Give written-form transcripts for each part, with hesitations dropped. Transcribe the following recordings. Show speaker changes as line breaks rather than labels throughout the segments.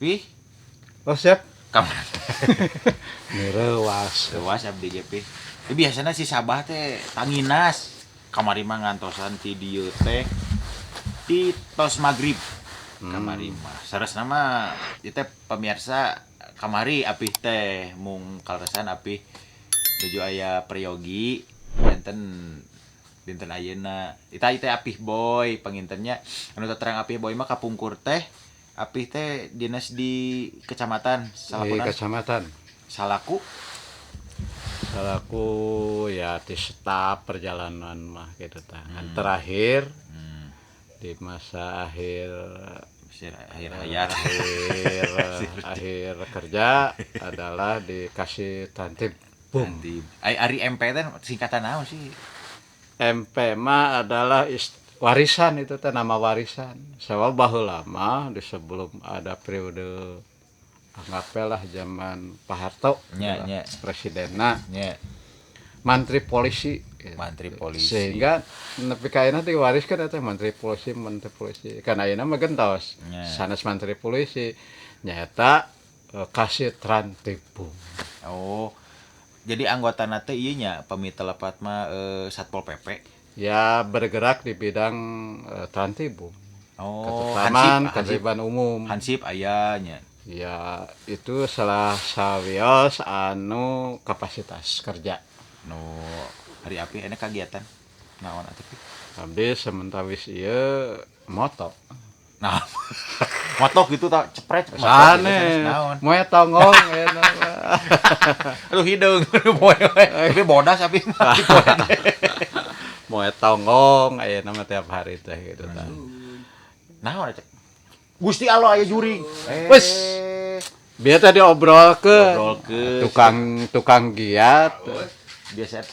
Pi,
Oh, siap.
Kamar.
Nireuwas.
Lewas abdi ge, Pi. Tapi biasanya si Sabah teh tanginas. Kamari mah ngantosan ti dieu teh ti tos Maghrib. Kamari mah. Saresna mah ieu teh, pemirsa, kamari apih teh mung kaleresan apih nuju aya peryogi enten dinten ayeuna. Ita teh Apih Boy pangintennya, anu terang Apih Boy mah kapungkur teh Apih teh dinas di kecamatan
Di
salakunan
kecamatan.
Salaku
Salaku ya di staf perjalanan mah gitu tah. Kan terakhir di masa akhir
Akhir akhir hayat.
Akhir akhir kerja adalah dikasih Trantibum.
Nanti ai ari MP teh singkatan naon sih?
MP mah adalah warisan, itu teh nama warisan. Sebab baheula mah di sebelum ada periode, anggaplah zaman Pak Harto
Nya, nya.
presidenna, mantri polisi gitu.
Mantri polisi.
Sehingga nepi ka ayeuna diwariskeun eta mantri polisi, mantri polisi. Kan ayeuna mah gentos. Sanes mantri polisi nyaeta Kasi Trantibum.
Oh, jadi anggota teh ieu nya, pami telepat mah Satpol PP.
Ya, bergerak di bidang Trantibum.
Oh,
Ketetaman,
Hansip, Hansip.
Ketertiban umum.
Hansip aya nya.
Ya, itu salah sawios anu kapasitas kerja.
Nu hari api enak kegiatan naon atuh, Pi?
Abdi sementawis ieu moto.
Nah, motok gitu tak cepret motok gitu,
Sane,
sanes naon.
Moe tonggong enak mah.
Aduh, hideung moe we. Tapi bodas tapi mah.
Moe tonggong ayeuna mah tiap hari teh gitu tah.
Naon eta? Gusti Allah, aya jurig. Eh.
Wes. Biar tadi obrolkeun.
Obrolkeun.
Tukang tukang giat.
Biasa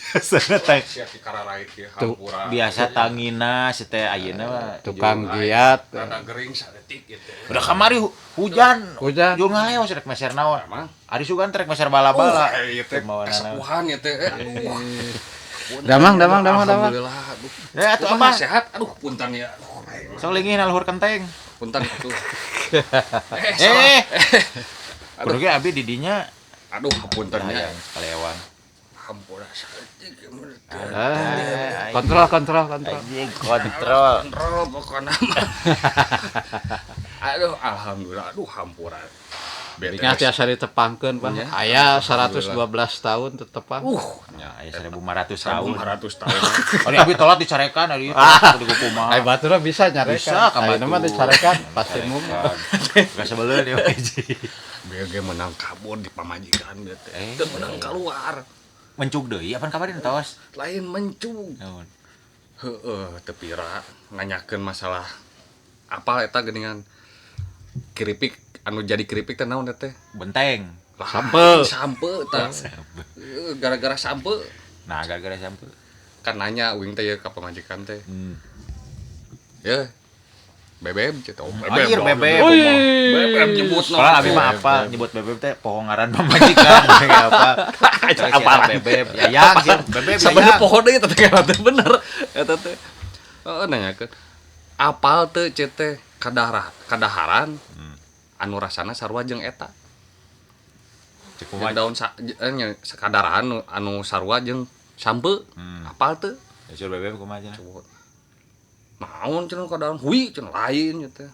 biasana teh
Sia dikararait ya
Tuh.
hampura.
Biasa tangina si teh ayeuna mah
Tukang giat.
Rada gering saeutik gitu.
Udah kamari hujan.
Hujan.
Jul ngaleos rek meser naon.
Emang?
Ari sugan rek meser bala-bala.
Ieu teh
Kumaha naon.
kesepuhan ieu teh. Aduh.
Damang, damang, damang, damang.
Alhamdulillah. Aduh.
Ya atuh
Kumaha,
apa?
Sehat? Aduh, punten ya. Aduh, aing.
Sok linggih na luhur kenteng.
Punten atuh. Eh, salah.
Eh. Kudu ge abi di dinya
Aduh, punten ya.
hayang sekalewan.
Hampura saeutik.
Ah, kontrol, kontrol, kontrol.
Anjing, kontrol.
Kontrol pokoknya mah. Aduh, alhamdulillah. Aduh, hampura.
Bingah tiasa ditepangkeun, Pak.
Nya.
Aya 112 tahun tetepang.
Nya,
Aya 1500 tahun.
1500 tahun.
Ari abi telat dicarekan ari kudu kumaha.
Ai batur mah bisa nyarekan.
Bisa ka
Ayeuna mah
batur.
dicarekan pasti mung.
Gak sebeleun ya hiji.
Biar ge menang kabur di pamajikan gitu.
Eh.
Teu menang keluar.
Mencug deui apan kamari entos?
Lain mencug.
Naon?
Heeh, teu pira nanyakeun masalah apa eta geuningan keripik anu jadi keripik teh naon teh?
Benteng.
Lah,
Sampe.
Sampe tah. Heeh, gara-gara sampe
Nah, gara-gara sampe.
Kan nanya uing teh ya ka pamajikan teh. Ya. Bebeb gitu. Oh, bebeb.
Anjir,
Dong.
bebeb.
Wih.
Bebeb nyebut.
Soalnya abi mah apa nyebut bebeb teh poho ngaran pamajikan kayak apa.
Apa?
Bebeb yayang sih, bebeb
Sebenarnya
yayang.
poho deui eta teh teh bener. Eta teh. Heeh, nanyakeun. Apal teu ceu teh kadaharan anu rasana sarua jeung eta?
Cek
Jeung
kumaha?
daun sa, nya, sakadaran anu, anu sarua jeung sampe. Apal teu?
Ya sur bebeb kumaha cenah?
Coba. Naon cenah kadaharan? Hui cenah lain nya teh.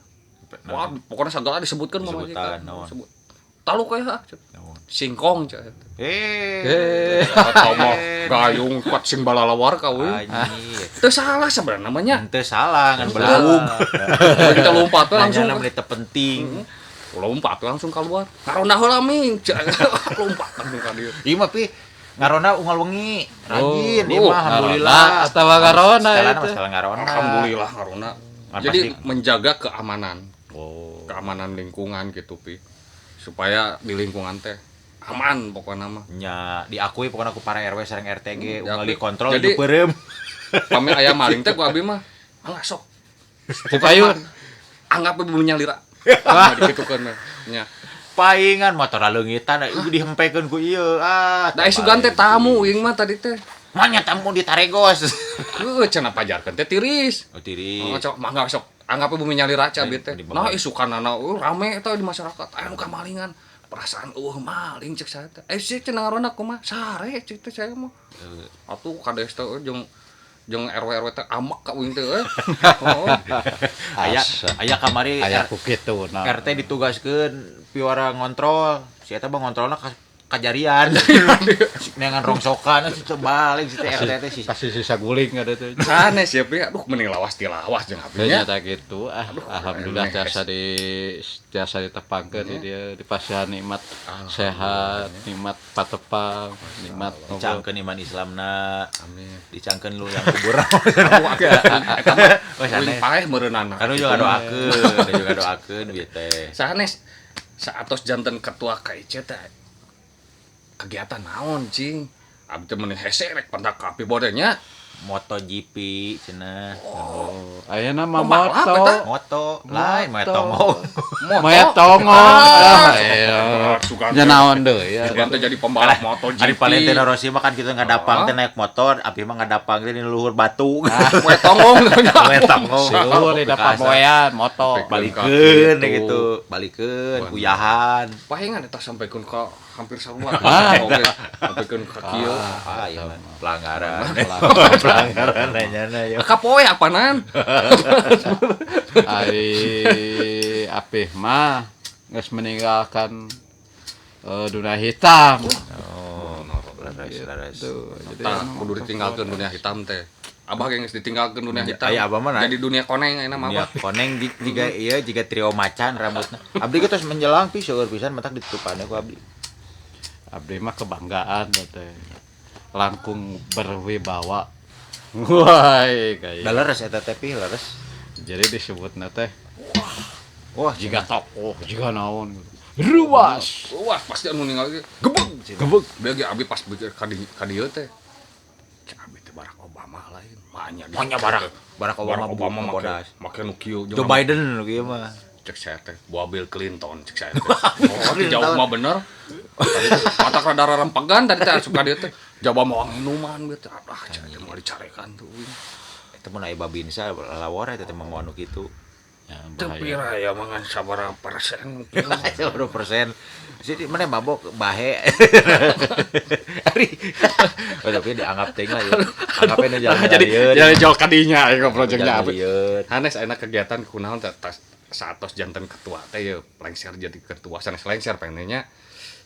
Wah, pokoknya segala disebutkan
Disebutan,
pamajikan.
naon.
Sebut. Talu kaya ah, cenah.
Naon?
Singkong cenah.
Eh.
Eh.
Atau mah gayung kuat sing balalawar ka we.
Anjir.
Teu salah sebenarnya namanya.
Henteu salah ngan belawug.
Kita lompat we langsung.
Nanyana menit teu penting.
Lompat we langsung keluar. Ngaronda heula ming. Lompat langsung ka dieu.
Ieu mah pi ngarona unggal wengi. Rajin ieu
Oh,
mah alhamdulillah.
ngarona atawa ngarona
Sekarang
itu.
mah sekarang ngarona.
Alhamdulillah ngarona.
Kan
Jadi
pasti-
menjaga keamanan,
Oh.
keamanan lingkungan gitu pi. Supaya di lingkungan teh aman pokoknya mah.
Nya diakui pokoknya ku para RW sareng RTG unggal
diakui.
dikontrol
Jadi-
di peureum.
Pami aya maling teh ku abi mah, mangga sok.
Payun.
Anggap we bumi nyalira. Nah, dikitukeun mah. Nya.
Paingan motor leungitan ieu dihempekeun ku ieu. Ah.
Da isugan teh tamu uing mah tadi teh.
Manya tamu di Taregos.
Heuh, cenah pajarkeun teh tiris.
Oh, tiris.
Oh, cok, mangga sok. Anggapnya bumi nyalira cek abdi teh. Nah isukanana rame eta di masyarakat. Aya nu kamalingan. Perasaan eueuh maling cek saya teh. Sih cenah ngaranna kumaha? Sare cek teh saya mah. Atuh kades teh jeung RW teh amak ka uing teh euy.
Aya kamari
aya ku kitu nah.
RT ditugaskeun piwara ngontrol. Si eta mah ngontrolna kajarian. Neangan rongsokan teu balik si RT teh si
kasih sisa guling ada teh.
Sanes ya pi, aduh mending lawas di lawas jeung abdi nya.
Nya gitu ah alhamdulillah tiasa ditepangkeun di dieu dipasihan nikmat sehat, nikmat patepang, nikmat
dicangkeun iman Islamna.
Amin.
Dicangkeun lu yang kubur.
Eta mah uing paeh meureunana.
Kan juga doakeun, ieu teh.
Sanes saatos janten ketua KIC teh kegiatan naon cing abdi teh mending hese rek pandak ka api bodenya
MotoGP cenah.
Oh, ayeuna mah moto.
Moto lain moe tongo.
Moe tongo. Ah, nya naon deui ya.
Sugan teh jadi pembalap MotoGP.
Ari Valentino Rossi mah kan kitu ngadapang teh naik motor, abdi mah ngadapang teh di luhur batu.
Moe tongo.
Moe tongo.
Sieur di pamoean moto.
Balikeun gitu, balikeun kuyahan.
Pahengan eta sampaikeun ka hampir sarua. Oke, sampaikeun ka kieu.
Ah, iya pelanggaran. Pelanggaran nanyana ya.
Kapoe apanan?
Ari apih mah geus meninggalkan dunia hitam.
Oh, leres.
Tah kudu ditinggalkeun dunia hitam teh. Abah ge geus ditinggalkeun dunia hitam.
Aya abah mah
jadi dunia koneng ayeuna mah abah.
Koneng jiga ieu jiga trio macan rambutna. Abdi ge tos menjelang pi seueur pisan matak ditutupan ku abdi.
Abdi mah kebanggaan teh. Langkung berwibawa. Wah, kayak.
Da leres eta teh pi leres.
Jadi disebutna teh
wah
jiga tokoh, jiga naon gitu. Ruas.
Wah, pasti anu ningali gebeg.
Gebeg.
Beuh ge abdi pas pikir ka dieu teh. Cek abdi teh Barack Obama lain. Manya
Barack Obama bodas.
Make nu kieu
Joe Biden nu kieu mah.
Cek saya teh, buah Bill Clinton cek saya teh. Oh, jauh mah bener. Mata rada rempegan tadi teh suka dia teh. Jaba mau minuman gitu. Ah, cek teh mau dicarekan tuh.
Eta mun aya babinsa lawor eta teh mah anu kitu.
Teu pira ya mangan sabaraha persen mungkin.
Sabaraha persen. Jadi mana mabok bahe. Ari. Oh, tapi dianggap teh lah ya. Anggapnya jalan.
Jadi jauh kadinya aing projectnya. Hanes ayeuna kegiatan kunaon teh saatos janten ketua teh ya lengser jadi ketua sanes lengser pengennya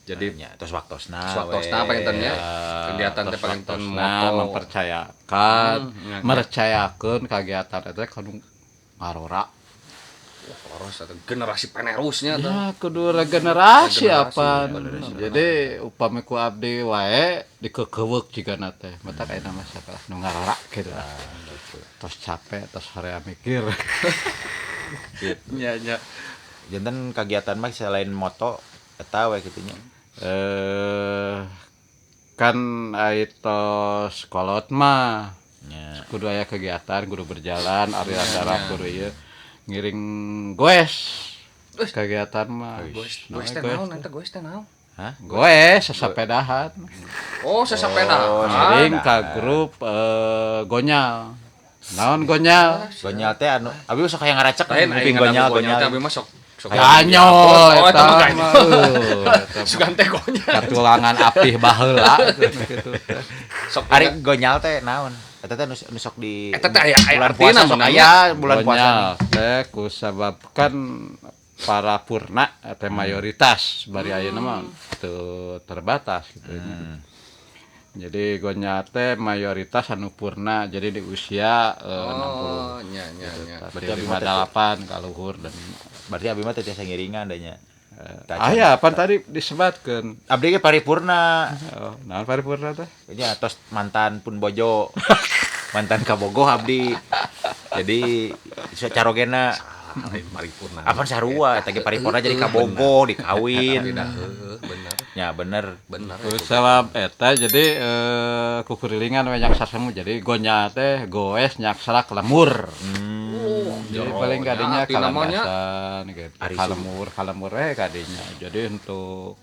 jadi
nya tos waktosna
pengennya kegiatan teh pengen moto
mempercayakan mercayakeun kegiatan eta kudu ngarora.
Wah, generasi penerusnya
teh. Ya kudu regenerasi apa. Jadi upami ku abdi wae dikekeuweuk jigana teh. Matak ayeuna mah salah nu ngarora kitu. Tos capek tos horea mikir.
Gitu. Nya. Janten kegiatan mah selain moto eta we kitu nya.
Kan ai tos kolot mah. Kudu aya kegiatan, kudu berjalan, aliran darah kudu ieu ngiring goes. Kegiatan mah.
Goes teh naon eta goes teh naon?
Hah?
Goes sasapedahan.
Oh, sasapedahan.
Ngiring ka grup gonyal. Naon gonyal?
Gonyal teh anu abi sok hayang ngaracek nguping gonyal
teh abi mah sok
ganyol eta mah.
Sugan teh gonyal.
Katulangan apih baheula gitu.
Sok
ari gonyal teh naon? Eta teh nu sok di
eta teh aya
bulan puasa sok aya bulan puasa.
Teh kusabab kan para purna teh mayoritas bari ayeuna mah teu terbatas gitu. Jadi gonyal teh mayoritas anu purna, jadi di usia 60.
Nya nya nya.
Berarti 58 kaluhur dan
berarti abi mah teh tiasa ngiringan da nya.
Aya pan tadi disebatkeun.
Abdi ge paripurna.
Oh, naon paripurna teh?
Nya tos mantan pun bojo. Mantan kabogoh abdi. Jadi carogena
paripurna.
Apan sarua eta ge paripurna jadi kabogoh dikawin.
Bener.
Ya bener.
Bener.
Sabab eta jadi kukurilingan we nyak sasemu jadi gonya teh goes nyaksarak lemur. Jadi paling kadinya kalandasan gitu. Kalemur we kadinya. Jadi untuk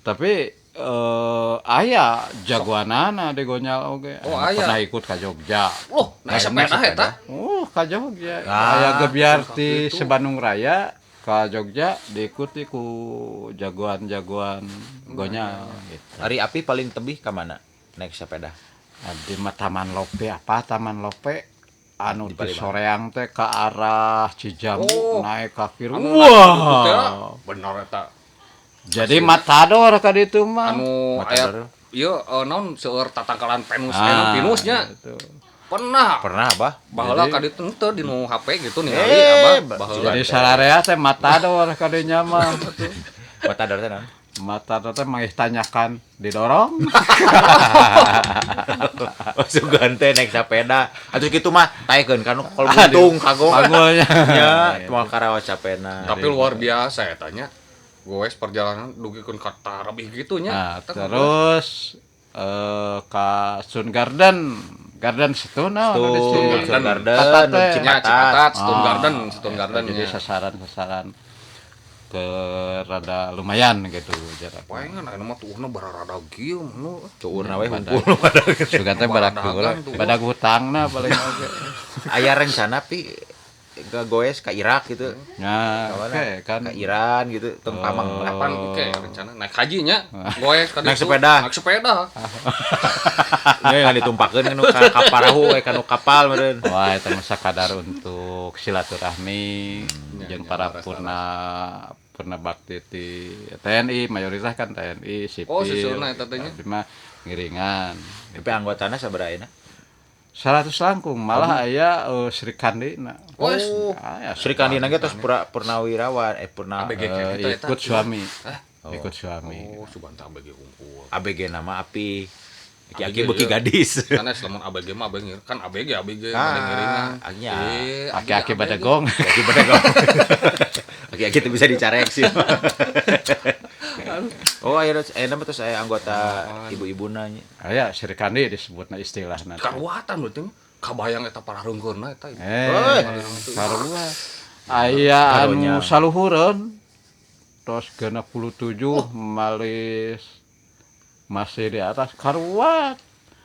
tapi aya jagoanana di gonyal oge.
Oh, aya.
Pernah ikut ka Jogja.
Oh, naik sepeda eta.
ka Jogja. Aya gebyar ti Sebandung Raya ka Jogja diikuti ku jagoan-jagoan gonyal gitu.
Ari api paling tebih ka mana naik sepeda?
Di Taman Lope apa Taman Lope anu di Soreang teh ke arah Cijambu naik ka kiri. Wah,
bener eta.
Jadi matador ka ditu mah.
Anu aya ieu naon seueur tatangkalan Venus Venusnya. Gitu. Pernah
Abah.
Baheula ka ditu teu di nu HP gitu ningali Abah. Baheula.
Jadi sararea teh matador ka dinya mah.
Matador teh naon?
Matador teh mangih tanyakan didorong.
Sugan teh naik sepeda. Atuh kitu mah taekeun ka nu kol buntung kagok.
Panggulnya.
Nya moal karaos capena.
Tapi luar biasa eta nya. Goes perjalanan dugikeun ka tarabih kitu nya.
Nah, terus ka Sun Garden. Garden Stone
Stone Garden
Cipatat, Stone Garden, Stone Garden.
Jadi sasaran-sasaran ke rada lumayan gitu jarak.
Palingan aya mah tuuhna bararada kieu nu
tuurna we hungkul badag.
Sugan teh badag badag hutangna paling oge.
Aya rencana pi ke goes ka Irak gitu.
Nah, oke kan
ke Iran gitu tong pamang
kapan oke rencana naik haji nya goes ka
naik sepeda.
Naik sepeda.
Nya yang ditumpakeun nu ka parahu we ka nu kapal meureun.
Wah, eta mah sakadar untuk silaturahmi jeung para purna bakti ti TNI, mayoritas kan TNI sipil.
Oh, susulna eta teh nya.
Abdi mah ngiringan.
Tapi anggotana sabaraha ayeuna?
100 langkung, malah aya Sri Kandi na.
Oh, Sri Kandi na ge tos purnawirawan purna
ABG gitu
ikut suami. Ikut suami.
Oh, subanta ABG unggul.
ABG nama api. Aki-aki beuki gadis.
Karena lamun ABG mah ABG kan ABG bade ngiringan.
Aki-aki badegong.
Aki badegong. Aki-aki teu bisa dicarek sih. Oh, aya mah tos aya anggota ibu-ibuna nya.
Aya Sri Kandi disebutna istilahna.
Karuatan berarti kabayang eta parareungkeurna eta.
Sarua. Aya anu saluhureun tos 67 malis masih di atas karuat.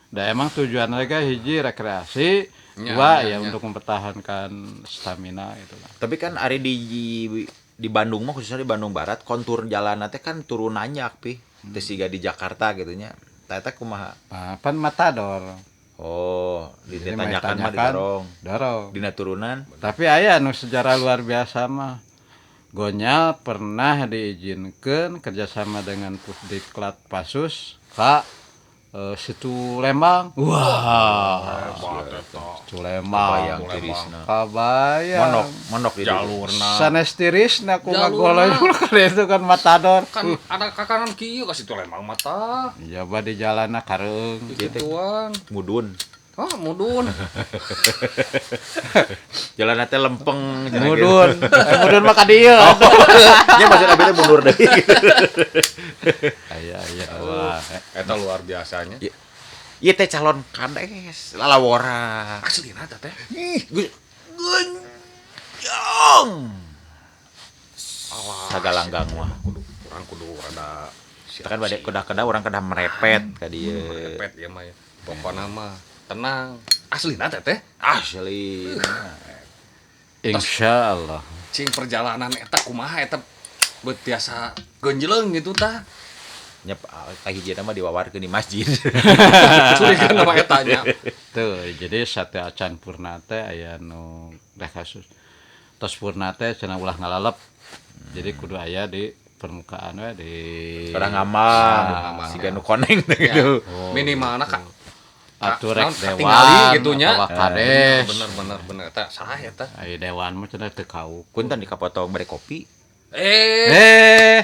Da emang tujuan mereka hiji rekreasi, dua ya untuk mempertahankan stamina gitu lah.
Tapi kan ari di Bandung mah khususnya di Bandung Barat kontur jalan teh kan turun nanjak pi. Teu siga di Jakarta gitu nya. Tah eta kumaha?
Pan matador.
Oh, ditanyakan mah didorong.
Dorong.
Dina turunan.
Tapi aya nu sejarah luar biasa mah. Gonyal pernah diizinkan kerjasama dengan Pusdiklat Pasus ka Situ Lembang. Wah, Situ Lembang. Kabayang.
Mondok di
jalurna.
Sanes tirisna ku ngagoloy itu kan matador.
Kan ada kakanan kieu ka Situ Lembang mata.
Jaba di jalanna kareung.
Gituan.
Mudun.
Oh, mudun.
Jalan teh lempeng
mudun. Mudun mah ka dieu.
Nya maksud abi teh mundur deui.
Aya aya wah.
Eta luar biasanya.
Ieu teh calon kades lalawora.
Aslina teh teh.
Ih, gonjong. Sagalanggang mah.
Kudu urang kudu rada
kita kan bade kedah-kedah urang kedah merepet ka dieu.
Merepet ieu mah. Pokona mah tenang. Aslina teh teh.
Asli.
Insyaallah.
Cing perjalanan eta kumaha eta beut tiasa genjleung gitu tah.
Nya kahijina mah diwawarkeun di masjid.
Curiga nama eta nya.
Tuh, jadi sate acan purna teh aya nu reh kasus. Tos purna teh cenah ulah ngalalep. Jadi kudu aya di permukaan we di
urang ngamang siga nu koneng gitu.
Minimalna ka
atuh rek dewan
gitunya
kades.
Bener eta salah eta.
Ai dewan mah cenah teu kauk.
Punten dikapotong bari kopi.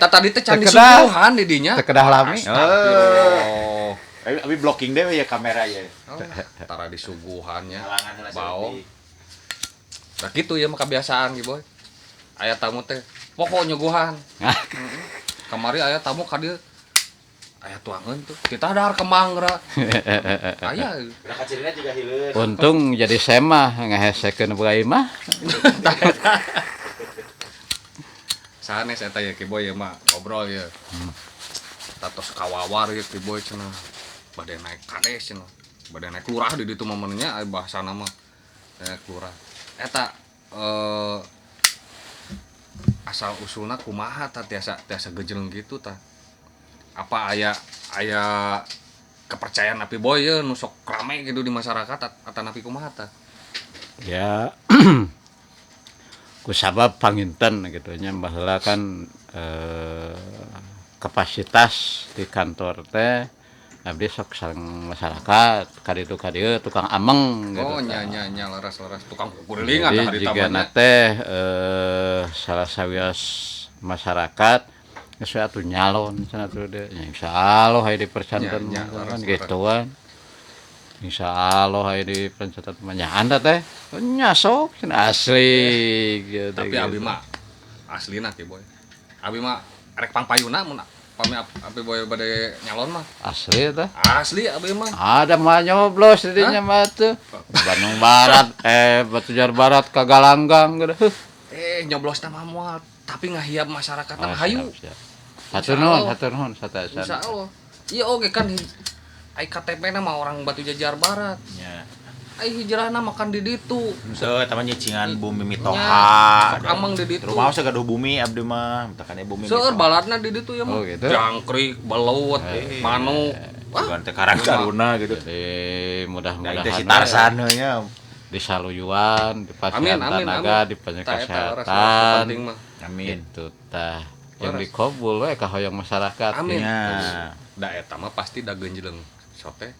Tah tadi teh can disuguhan di dinya.
Teu kedah lami.
Oh. Abi blocking deh ya kamera ya.
Tara disuguhannya. Bao. Nah kitu ya mah kebiasaan gitu boy. Aya tamu teh pokok nyuguhan. Kamari aya tamu ka dieu. Aya tuangeun tuh. Kita dahar kembang geura. Aya.
Kacirina juga hileus.
Untung jadi semah ngahesekeun bae mah.
Sanes eta ya Ki Boy ya mah ngobrol ya. Tatos kawawar ya Ki Boy cenah. Bade naik kades cenah. Bade naik lurah di ditu momennya bahasana mah. Naik lurah. Eta asal usulna kumaha tah tiasa tiasa gejleng gitu tah? Apa aya aya kepercayaan Api Boy ye nu sok rame gitu di masyarakat atanapi kumaha tah?
Ya, kusabab panginten gitu nya, baheula kan kapasitas di kantor teh abdi sok sareng masyarakat kaditu kadieu tukang ameng gitu.
Oh, nya nya nya, leres leres, tukang kurilingan.
Jadi
tah harita
jika
mah nya.
Teh salah sawios masyarakat geus we atuh nyalon cenah tuh deh. Ya, insyaallah aya di percanten
Nya, nya,
kan
leres,
gitu kan. Insyaallah aya di percanten mah nya anda teh nya sok cenah asli gitu.
Tapi
gitu.
abi mah aslina Ki Boy. Abi mah rek pangpayuna mun pami Abi Boy bade nyalon mah.
Asli teh.
Asli abi mah.
Ada mah nyoblos didinya mah tuh. Bandung Barat, Batujajar Barat ke Galanggang gitu. Huh.
Eh, nyoblos mah moal, tapi ngahiap masyarakat
Oh,
mah hayu.
siap, siap. Hatur nuhun, hatur nuhun satasan.
Insyaallah. Iya oke kan ai KTP na mah orang Batu Jajar Barat.
Nya.
Ai hijrahna makan di ditu.
Henteu, eta mah nyicingan bumi mitoha.
Nya, sok ameng di ditu.
Rumah gaduh bumi abdi mah, mentakan bumi.
Seueur
mitoha.
baladna di ditu ya mah.
Oh, gitu.
Jangkrik, belut, manuk. Wah,
Bukan teh Karang Taruna gitu.
Jadi
Nah,
mudah-mudahan
itu si Tarsan we nya.
di saluyuan, di
Amin,
pasihan
amin,
tanaga,
amin.
di panjang
Tah, eta leres, leres,
kesehatan.
penting mah.
Amin.
Gitu tah. Yang
Leres.
dikobul we kahoyong masyarakat.
Amin.
Ya.
Da eta mah pasti da genjeleng sote.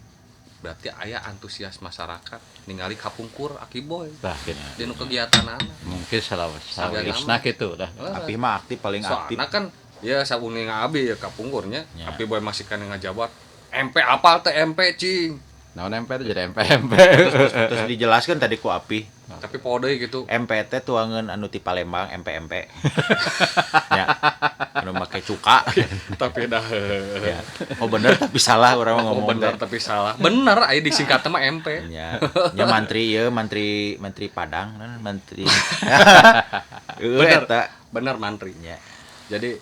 Berarti aya antusias masyarakat ningali kapungkur Aki Boy.
Tah gitu.
Dinu kegiatanana.
Mungkin salah
Sagana
sawiosna kitu dah.
Api mah aktif, paling aktif.
Soalna kan ya sauninga abi ya kapungkurnya.
Ya.
Abi Boy masih kan ngajabat. MP apal teh MP cing.
Naon MP teh jadi MP MP.
Terus dijelaskan tadi ku Api.
Tapi poho deui gitu.
MPT tuangan anu ti Palembang MP MP. Ya. Anu make cuka.
Tapi dah.
Ya. Oh bener tapi salah urang mah
Oh,
ngomong
bener
teh.
tapi salah. Bener aya disingkat mah MP.
Ya, ya mantri ya, mantri mantri Padang kan mantri. Heeh
Bener.
eta.
Bener mantri.
Ya.
Jadi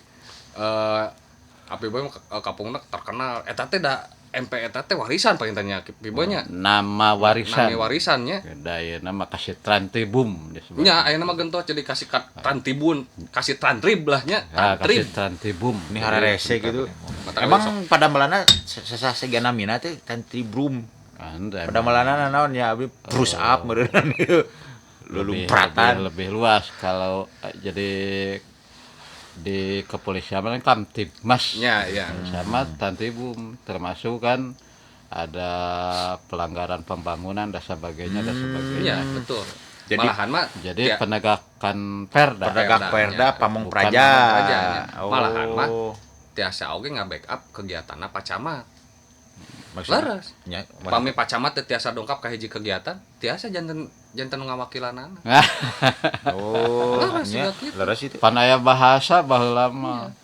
Api Boy mah kapungna terkenal. Eta teh da MP eta teh warisan paling tanya Api Boy nya.
Nama warisan.
Nami warisannya.
Da ayeuna mah kasih Trantibum disebut.
Nya ayeuna mah gentos jadi kasih trantibun, kasih trantrib lah nya,
Ah,
tantrib.
kasih Trantibum.
Ini hararese gitu.
Mata
Emang pada melana sesah seganamina teh tantribrum.
Anda
Pada melana naon ya abdi push up meureunna gitu.
lebih,
Lulumpratan.
lebih luas kalau jadi di kepolisian kan Kamtibmas.
Nya ya.
Sama Trantibum termasuk kan ada pelanggaran pembangunan dan sebagainya dan sebagainya.
Iya, betul.
Jadi-
Malahan mah
Jadi
ya,
penegakan perda.
Penegak
Perda,
perda
ya.
pamong
Bukan
praja.
pamong praja, ya.
Oh.
Malahan mah tiasa oge nga-backup kegiatanna Pak Camat.
Maksudnya?
Leres.
Nya,
Pami Pak Camat teu tiasa dongkap ka hiji kegiatan, tiasa janten janten nu ngawakilanana.
Oh,
Leres
nya,
juga gitu.
leres itu.
Pan aya bahasa baheula mah.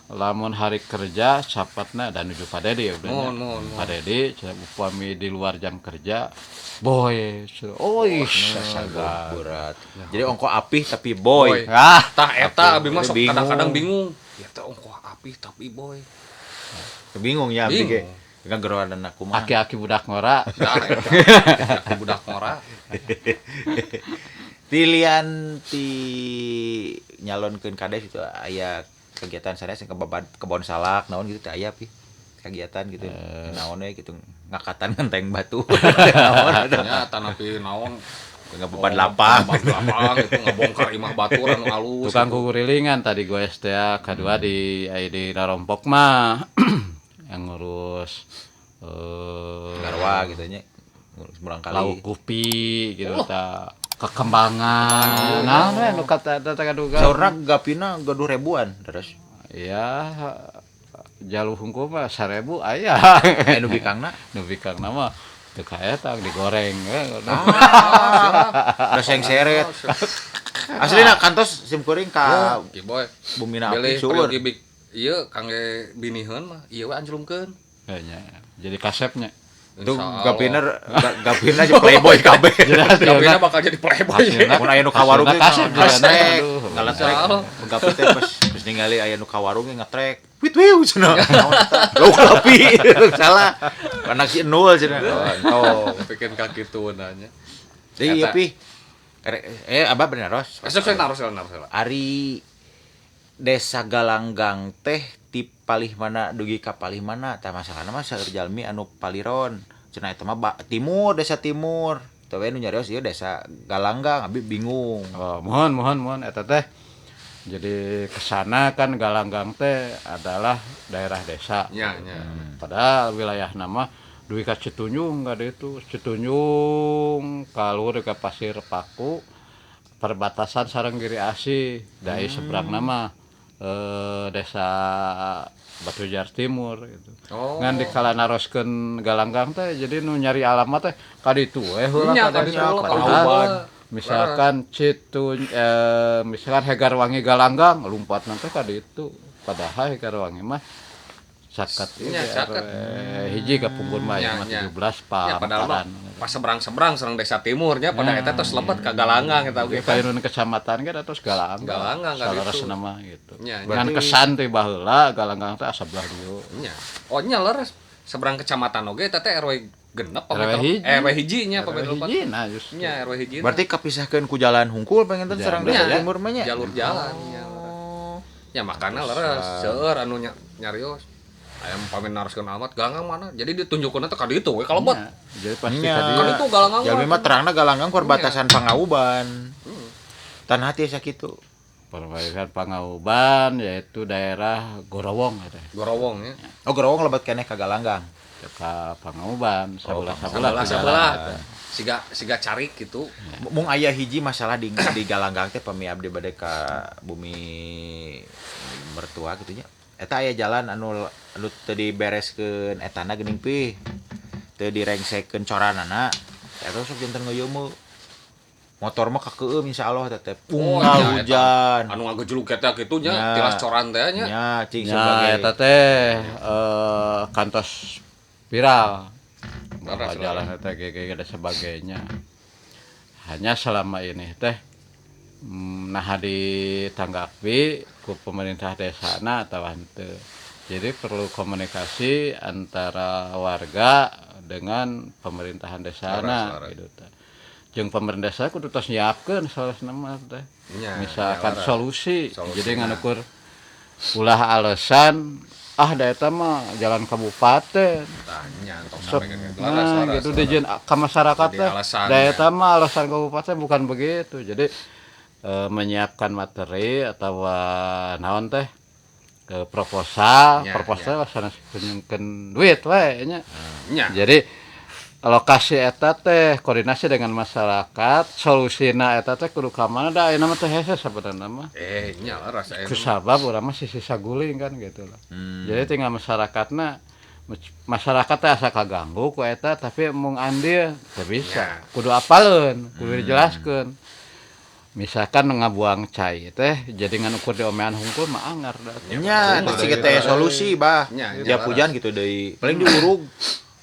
Lamun hari kerja sapatna dan nuju Pak Dedi ya udah.
Mohon, mohon, mohon.
Pak Dedi cenah upami di luar jam kerja boy. Oh, sasaga.
Berat. Jadi ongko apih tapi boy.
Boy.
Ah,
Tah eta abi mah sok
Bingung.
kadang-kadang bingung. Ya teh ongkoh api tapi boy.
Bingung ya abdi ge.
Bingung.
Ngageroan aku mah.
Aki-aki budak ngora.
Tah eta. Aki budak ngora.
Tilian ti nyalonkeun kades itu aya kegiatan sanes yang kebon salak naon gitu teh aya pi kegiatan gitu naon we gitu ngakatan ngenteng batu naon atuh.
Nya tanapi naon
Ngebeban lapang.
Ngebeban lapang gitu ngabongkar imah batur anu alus.
Tukang kukurilingan tadi gue STA kedua di di Rarompok mah yang ngurus
Garwa gitu nya ngurus murangkali.
Lauk kupi gitu ta kekembangan. Nah, we nu kata eta teh kaduga.
Saurna gapina gaduh ribuan terus.
Ya jaluh hungkul mah 1000 aya.
Eh nu bikangna
Nu bikangna mah teu kaeta digoreng we.
da sengseret. Aslina kantos sim kuring ka
Ki boy.
Bumina api
Bilih
seueur.
peryogi bik ieu kangge biniheun mah ieu we anjlungkeun.
Kayaknya. Jadi kasepnya.
Itu
Insya
gapina gapina aja playboy kabeh.
Jadi
Gapina
hasilna
bakal jadi playboy.
Hasilna-
Mun aya nu ka warung ge
Hasilna kasep juga,
ngetrek,
aduh.
ngaletrek.
Insya
Gapi teh pas ningali aya nu ka warung ge ngetrek. Wit wiu cenah. Naon eta? Lauk lapi. Salah. Anak si Enul cenah. Oh,
Bikin kaki tuh nanya.
Jadi ieu
Eta.
pi Abah bener Ros.
Esok saya naros.
Ari Desa Galanggang teh ti palih mana dugi ka palih mana tah masalahna mah seueur jalmi anu paliron. Cenah eta mah timur desa timur. Teu we nu nyarios ieu Desa Galanggang abi bingung.
Oh, mohon eta teh. Jadi kesana kan Galanggang teh adalah daerah desa.
Nya.
Padahal wilayah nama dugi ka Citunjung ka ditu, Citunjung kaluhur ka Pasir Paku perbatasan sareng Giri Asih, dari seberang nama Desa Batujar Timur gitu.
Oh.
Ngan dikala naroskeun Galanggang teh jadi nu nyari alamat teh ka ditu we heula ka ditu. Misalkan misalkan Hegarwangi Galanggang lumpat nanti ka ditu. Padahal Hegarwangi mah caket ieu hiji ka pungkur mah 17 pamekaran.
Pas seberang-seberang sareng Desa Timurnya pada eta tos lebet ka Galanggang eta oge.
Kayun kecamatan ge tos Galanggang.
Galanggang ka ditu.
Salarasna gitu. Ngan kesan teh baheula Galanggang teh asa belah dieu.
Nya. Oh nya leres seberang kecamatan oge eta teh RW genep RW hiji nya pamit lupa. Nya RW hiji.
Berarti kapisahkeun ku jalan hungkul pengen teh sareng Desa Timur mah nya.
Jalur jalan nya. Nya makana leres seueur anu nyarios. Ayam pamit naroskeun alamat Galanggang mana? Jadi ditunjukkeun teh ka ditu we kalebet.
Jadi pasti ka dieu.
Ka ditu Galanggang.
Jalmi mah terangna Galanggang perbatasan Pangauban. Tanah hati sakitu.
Perbatasan Pangauban yaitu daerah Gorowong eta.
Gorowong ya.
Oh Gorowong lebet keneh ka Galanggang.
Ka Pangauban sabelah.
Siga carik gitu.
Mung aya hiji masalah di Galanggang teh pami abdi bade ka bumi mertua kitu nya. Eta aya jalan anu teu dibereskeun etana geuning pi. Teu direngsekeun coranana. Eta sok janten ngeuyeum. Motor mah kakeueum insyaallah teh. Unggal hujan.
Anu ngagejlug eta kitu nya, tilas coran teh nya.
Nya cing sebagai
eta teh kantos viral. Bahwa jalan eta GG dan sebagainya. Hanya selama ini teh nah ditanggapi ku pemerintah desana atau henteu. Jadi perlu komunikasi antara warga dengan pemerintahan desana gitu teh. Jeung pemerintah desa kudu tos nyiapkeun salasna mah teh. Misalkan solusi. Jadi nganukur ulah alasan ah da eta mah jalan kabupaten.
Tah nya tong sampe ka
gitu dijieun ka masyarakat teh. Da eta mah alasan kabupaten bukan begitu. Jadi menyiapkan materi atau naon teh ke proposal, proposal sanes kunjungkeun duit we nya. Jadi lokasi eta teh koordinasi dengan masyarakat, solusina eta teh kudu ka mana da ayeuna mah teh hese sabenerna mah.
Nya lah rasa
kusabab urang mah sisi saguling kan gitu lah. Jadi tinggal masyarakatna masyarakat teh asa kaganggu ku eta tapi mung andil teu bisa. Kudu apaleun, kudu dijelaskeun. Misalkan ngabuang cai teh jadi ngan ukur diomean hungkul mah angar da.
Nya teh siga teh solusi bah. Tiap hujan gitu deui. Paling diurug.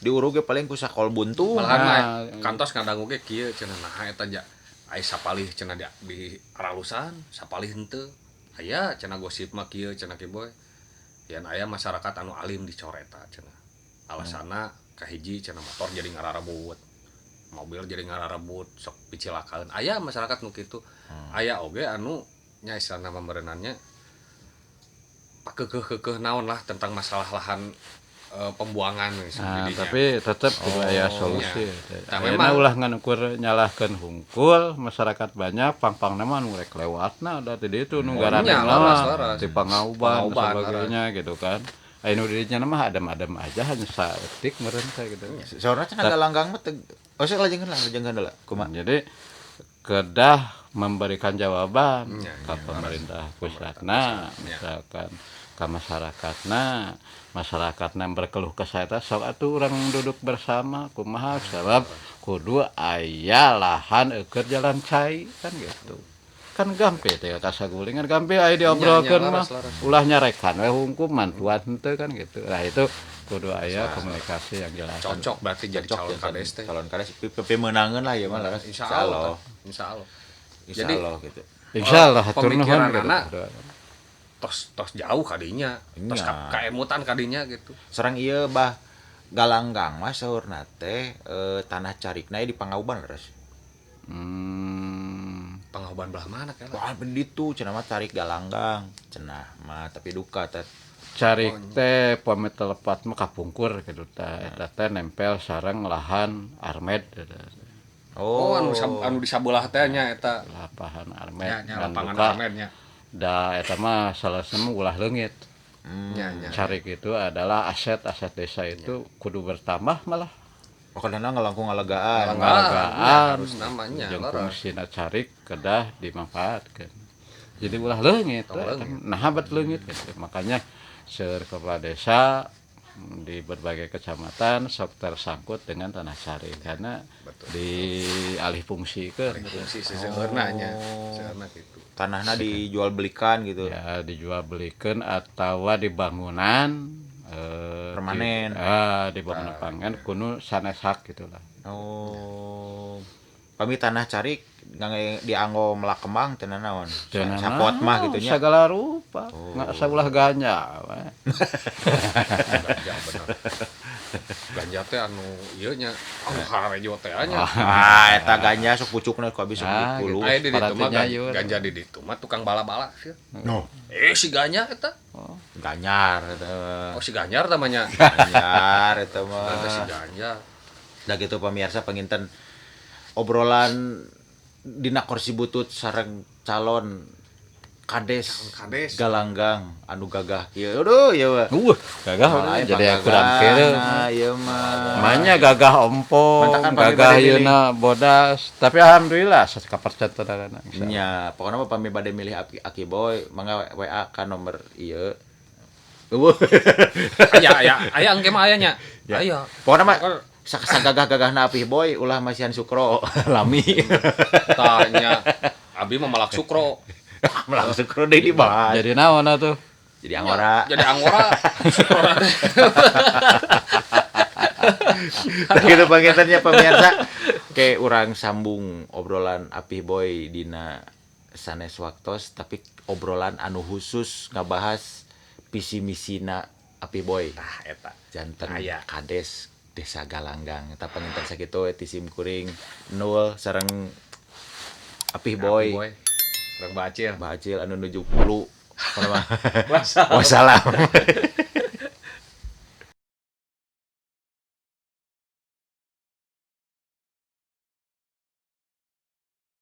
Diurug ge paling ku sakol buntung.
Malahan mah kantos ngadangu ge kieu cenah naha eta ja. Ai sapalih cenah di aralusan, sapalih henteu. Aya cenah gosip mah kieu cenah ki boy. Yen aya masyarakat anu alim dicoreta cenah. Alasanna kahiji cenah motor jadi ngararebut. Mobil jadi ngararebut sok picilakaeun. Aya masyarakat nu kitu. Aya oge anu nya istilahna pameureunannya pakekeuh-keukeuh naon lah tentang masalah lahan pembuangan
nah, tapi tetep kudu aya solusi. Nah, memang ulah ngan ukur nyalahkeun hungkul masyarakat banyak pang-pangna mah nu rek lewatna da di ditu nu garaneng mah di Pangauban sebagainya gitu kan. Anu di dinya mah adem-adem aja hanya saeutik meureun teh gitu.
Saurna cenah Galanggang mah oh sok lajengkeun heula kumaha.
Jadi kedah memberikan jawaban ke pemerintah pusatna misalkan ke masyarakatna, masyarakatna berkeluh kesah eta sok atuh urang duduk bersama kumaha sabab kudu aya lahan eukeun jalan cai kan gitu. Kan gampil teh ka sagulingan gampil aya diobrolkeun mah ulah nyarekan we hungkum mantuan henteu kan gitu. Nah itu kudu aya komunikasi yang jelas.
Cocok berarti jadi calon kades teh.
Calon kades PP meunangeun lah ieu mah laras.
Insyaallah. Insyaallah.
Insyaallah gitu.
Insyaallah hatur nuhun
gitu. Tos jauh kadinya, tos kaemutan kadinya gitu.
Serang ieu bah Galanggang mah saurna teh tanah carikna di Pangauban leres.
Pangahoban belah mana kela?
Wah, ditu cenah mah tarik Galanggang. Cenah mah tapi duka teh.
Carik teh pami telepat mah kapungkur kitu teh. Eta teh nempel sareng lahan Armed.
Oh, anu di sabelah teh nya eta.
Lapangan Armed.
Nya lapangan Armed nya.
Da eta mah salesna ulah leungit.
Nya nya.
Carik itu adalah aset-aset desa itu kudu bertambah malah.
Oh, karena ngalangkung ngalegaan.
Ngalegaan
harus namanya.
Jeung fungsina carik kedah dimanfaatkeun. Jadi ulah leungit. Nah, bet leungit gitu. Makanya seueur kepala desa di berbagai kecamatan sok tersangkut dengan tanah carik karena dialih fungsikeun.
Alih fungsi seseueurna nya. Seseueurna kitu.
Tanahna dijual belikan gitu.
Ya, dijual belikan atawa di bangunan
permanen.
Di bangunan pangan kuno sanes hak gitulah.
Oh. Pami tanah carik dianggo melak kembang teu naon. Sapot mah gitu nya.
Segala rupa. Nggak saulah ganja we.
Ganja bener. Ganja teh anu ieu nya, anu harejo teh nya.
Ah, eta ganja sok pucukna ku abi sok dipulu.
Aya di ditu mah ganja di ditu mah tukang bala-bala sih.
No.
Si ganja eta.
Oh.
Ganyar eta.
Oh, si Ganyar namanya.
Ganyar eta mah.
Eta si ganja.
Da gitu pamirsa panginten obrolan dina kursi butut sareng calon kades Galanggang anu gagah kieu. Aduh ieu mah.
Gagah jadi kurang kieu.
Ieu mah.
Manya gagah ompong, gagah yeuna bodas, tapi alhamdulillah sakapercantenanana.
Nya, pokona mah pami bade milih Aki Boy mangga WA ka nomor ieu.
Aya aya engke mah aya nya. Aya.
Pokona mah sagagah-gagahna Apih Boy ulah masihan sukro lami.
Tanya abi mah malak sukro.
Melak sukro deui dibahas.
Jadi naon atuh?
Jadi angora.
Jadi angora. Sukro teh.
Gitu pangintennya pemirsa. Oke, urang sambung obrolan Apih Boy dina sanes waktos tapi obrolan anu khusus ngabahas visi misina Apih Boy.
Tah eta.
Janten kades Desa Galanggang. Eta panginten sakitu ti sim kuring nul sareng Apih Boy.
Sareng Bacil.
Bacil anu 70. Wassalam. Wassalam.